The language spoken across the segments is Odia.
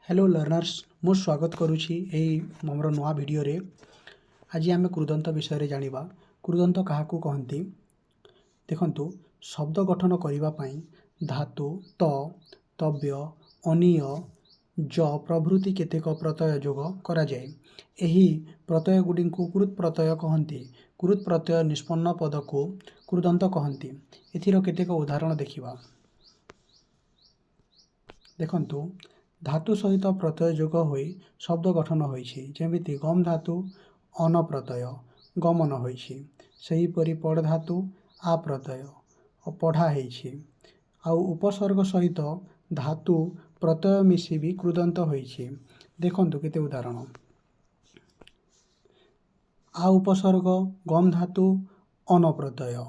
ହ୍ୟାଲୋ ଲର୍ଣ୍ଣର୍ସ, ମୁଁ ସ୍ୱାଗତ କରୁଛି ଏହି ଆମର ନୂଆ ଭିଡ଼ିଓରେ। ଆଜି ଆମେ କୃଦନ୍ତ ବିଷୟରେ ଜାଣିବା। କୃଦନ୍ତ କାହାକୁ କହନ୍ତି? ଦେଖନ୍ତୁ, ଶବ୍ଦ ଗଠନ କରିବା ପାଇଁ ଧାତୁ ତ, ତବ୍ୟ, ଅନୀୟ, ଜ ପ୍ରଭୃତି କେତେକ ପ୍ରତ୍ୟୟ ଯୋଗ କରାଯାଏ। ଏହି ପ୍ରତ୍ୟୟ ଗୁଡ଼ିକୁ କୃତ୍ ପ୍ରତ୍ୟୟ କହନ୍ତି। କୃତ୍ ପ୍ରତ୍ୟୟ ନିଷ୍ପନ୍ନ ପଦକୁ କୃଦନ୍ତ କହନ୍ତି। ଏଥିର କେତେକ ଉଦାହରଣ ଦେଖିବା। ଦେଖନ୍ତୁ, ଧାତୁ ସହିତ ପ୍ରତ୍ୟୟ ଯୋଗ ହୋଇ ଶବ୍ଦ ଗଠନ ହୋଇଛି। ଯେମିତି ଗମ୍ ଧାତୁ ଅନ ପ୍ରତ୍ୟୟ, ଗମନ ହୋଇଛି। ସେହିପରି ପଢ଼ ଧାତୁ ଆ ପ୍ରତ୍ୟୟ, ପଢ଼ା ହେଇଛି। ଆଉ ଉପସର୍ଗ ସହିତ ଧାତୁ ପ୍ରତ୍ୟୟ ମିଶି ବି କୃଦନ୍ତ ହୋଇଛି। ଦେଖନ୍ତୁ କେତେ ଉଦାହରଣ। ଆ ଉପସର୍ଗ, ଗମ୍ ଧାତୁ ଅନ ପ୍ରତ୍ୟୟ,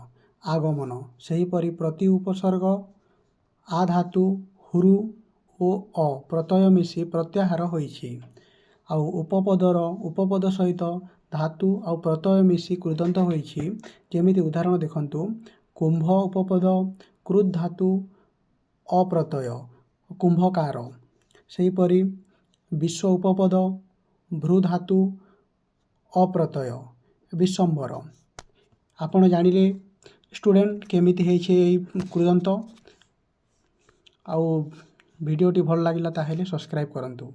ଆଗମନ। ସେହିପରି ପ୍ରତି ଉପସର୍ଗ, ଆ ଧାତୁ ହୃ ଓ ଅ ପ୍ରତ୍ୟୟ ମିଶି ପ୍ରତ୍ୟାହାର ହୋଇଛି। ଆଉ ଉପପଦ ସହିତ ଧାତୁ ଆଉ ପ୍ରତ୍ୟୟ ମିଶି କୃଦନ୍ତ ହୋଇଛି। ଯେମିତି ଉଦାହରଣ ଦେଖନ୍ତୁ, କୁମ୍ଭ ଉପପଦ, କୃତ୍ ଧାତୁ ଅପ୍ରତ୍ୟୟ, କୁମ୍ଭକାର। ସେହିପରି ବିଶ୍ୱ ଉପପଦ, ଭୃ ଧାତୁ ଅପ୍ରତ୍ୟୟ, ବିଶ୍ୱମ୍ବର। ଆପଣ ଜାଣିଲେ ଷ୍ଟୁଡେଣ୍ଟ, କେମିତି ହେଇଛି ଏଇ କୃଦନ୍ତ। ଆଉ ଭିଡ଼ିଓଟି ଭଲ ଲାଗିଲା ତାହେଲେ ସବସ୍କ୍ରାଇବ୍ କରନ୍ତୁ।